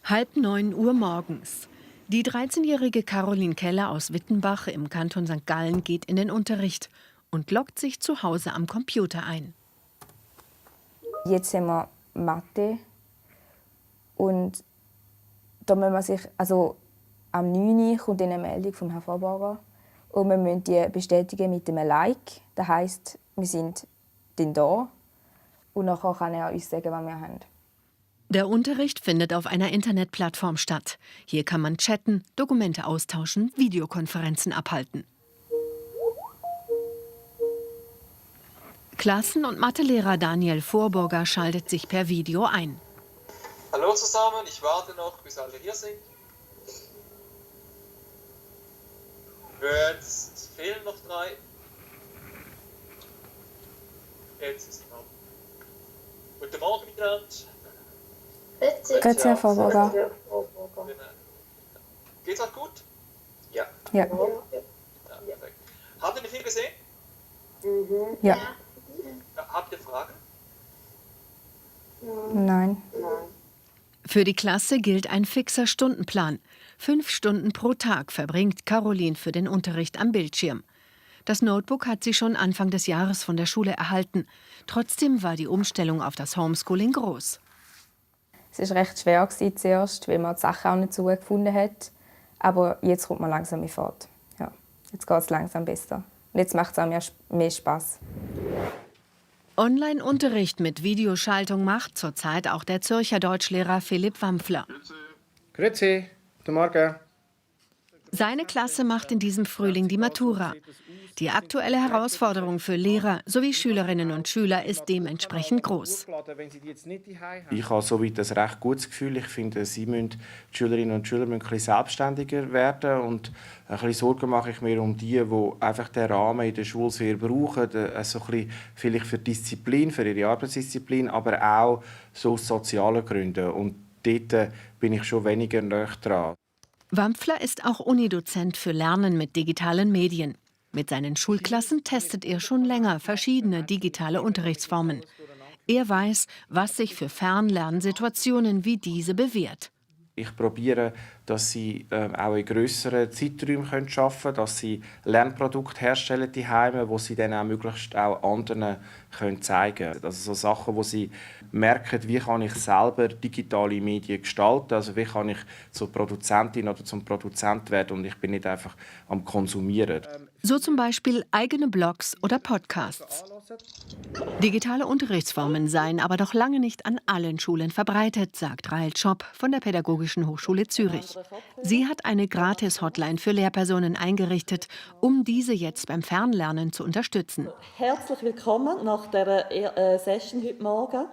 8:30 morgens. Die 13-jährige Caroline Keller aus Wittenbach im Kanton St. Gallen geht in den Unterricht und loggt sich zu Hause am Computer ein. Jetzt haben wir Mathe und da muss man sich, also am 9 Uhr kommt eine Meldung vom Herrn Vorborger und wir müssen die bestätigen mit einem Like. Das heisst, wir sind dann da und nachher kann er uns sagen, was wir haben. Der Unterricht findet auf einer Internetplattform statt. Hier kann man chatten, Dokumente austauschen, Videokonferenzen abhalten. Klassen- und Mathelehrer Daniel Vorburger schaltet sich per Video ein. Hallo zusammen, ich warte noch, bis alle hier sind. Jetzt fehlen noch 3. Jetzt ist es dran. Guten Morgen miteinander. Grüezi, Herr Vorburger. Geht's euch gut? Ja. Ja. Ja, perfekt. Habt ihr viel gesehen? Ja. Ja, habt ihr Fragen? Nein. Für die Klasse gilt ein fixer Stundenplan. 5 Stunden pro Tag verbringt Caroline für den Unterricht am Bildschirm. Das Notebook hat sie schon Anfang des Jahres von der Schule erhalten. Trotzdem war die Umstellung auf das Homeschooling groß. Es war recht schwer zuerst, weil man die Sachen auch nicht so gut gefunden hat. Aber jetzt kommt man langsam in Fahrt. Ja, jetzt geht es langsam besser. Und jetzt macht es auch mehr Spass. Online-Unterricht mit Videoschaltung macht zurzeit auch der Zürcher Deutschlehrer Philipp Wampfler. Grüezi, guten Morgen. Seine Klasse macht in diesem Frühling die Matura. Die aktuelle Herausforderung für Lehrer sowie Schülerinnen und Schüler ist dementsprechend groß. Ich habe soweit ein recht gutes Gefühl. Ich finde, die Schülerinnen und Schüler müssen ein bisschen selbstständiger werden. Und ein bisschen Sorgen mache ich mir um die einfach den Rahmen in der Schule sehr brauchen. So ein bisschen vielleicht für Disziplin, für ihre Arbeitsdisziplin, aber auch so aus sozialen Gründen. Und dort bin ich schon weniger nahe dran. Wampfler ist auch Unidozent für Lernen mit digitalen Medien. Mit seinen Schulklassen testet er schon länger verschiedene digitale Unterrichtsformen. Er weiß, was sich für Fernlernsituationen wie diese bewährt. Ich probiere, dass sie auch in grösseren Zeiträumen arbeiten können, dass sie Lernprodukte herstellen die Heime, wo sie dann auch möglichst auch anderen zeigen können. Also so Sachen, wo sie merken, wie kann ich selber digitale Medien gestalten, also wie kann ich zur Produzentin oder zum Produzent werden und ich bin nicht einfach am Konsumieren. So zum Beispiel eigene Blogs oder Podcasts. Digitale Unterrichtsformen seien aber noch lange nicht an allen Schulen verbreitet, sagt Rahel Schopp von der Pädagogischen Hochschule Zürich. Sie hat eine Gratis-Hotline für Lehrpersonen eingerichtet, um diese jetzt beim Fernlernen zu unterstützen. Herzlich willkommen nach der Session heute Morgen.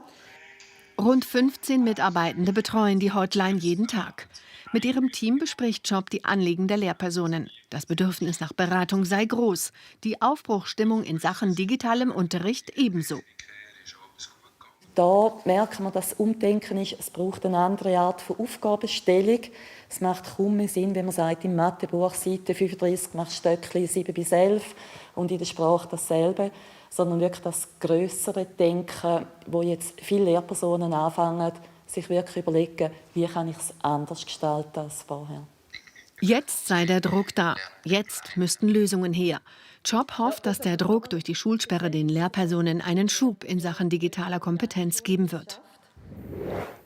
Rund 15 Mitarbeitende betreuen die Hotline jeden Tag. Mit ihrem Team bespricht Schopp die Anliegen der Lehrpersonen. Das Bedürfnis nach Beratung sei groß, die Aufbruchsstimmung in Sachen digitalem Unterricht ebenso. Da merkt man, dass Umdenken ist, es braucht eine andere Art von Aufgabenstellung. Es macht kaum mehr Sinn, wenn man sagt, im Mathebuch Seite 35 machst Stöckchen 7 bis 11 und in der Sprache dasselbe, sondern wirklich das grössere Denken, wo jetzt viele Lehrpersonen anfangen, sich wirklich überlegen, wie kann ich es anders gestalten als vorher. Jetzt sei der Druck da. Jetzt müssten Lösungen her. Schopp hofft, dass der Druck durch die Schulsperre den Lehrpersonen einen Schub in Sachen digitaler Kompetenz geben wird.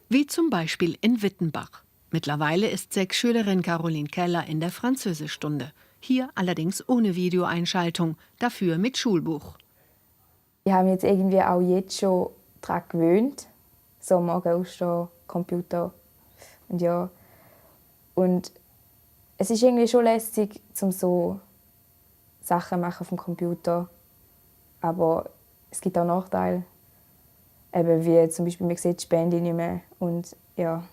Wie zum Beispiel in Wittenbach. Mittlerweile ist 6 Schülerin Caroline Keller in der Französischstunde. Hier allerdings ohne Videoeinschaltung, dafür mit Schulbuch. Ich habe mich jetzt irgendwie auch jetzt schon daran gewöhnt. So morgen aufstehen, Computer und ja. Und es ist irgendwie schon lästig, um so Sachen machen auf dem Computer. Aber es gibt auch Nachteile. Eben wie zum Beispiel, man sieht die Spende nicht mehr. Und ja,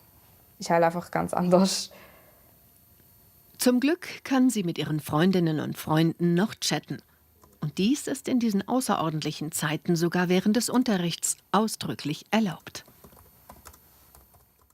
ist halt einfach ganz anders. Zum Glück kann sie mit ihren Freundinnen und Freunden noch chatten. Und dies ist in diesen außerordentlichen Zeiten sogar während des Unterrichts ausdrücklich erlaubt.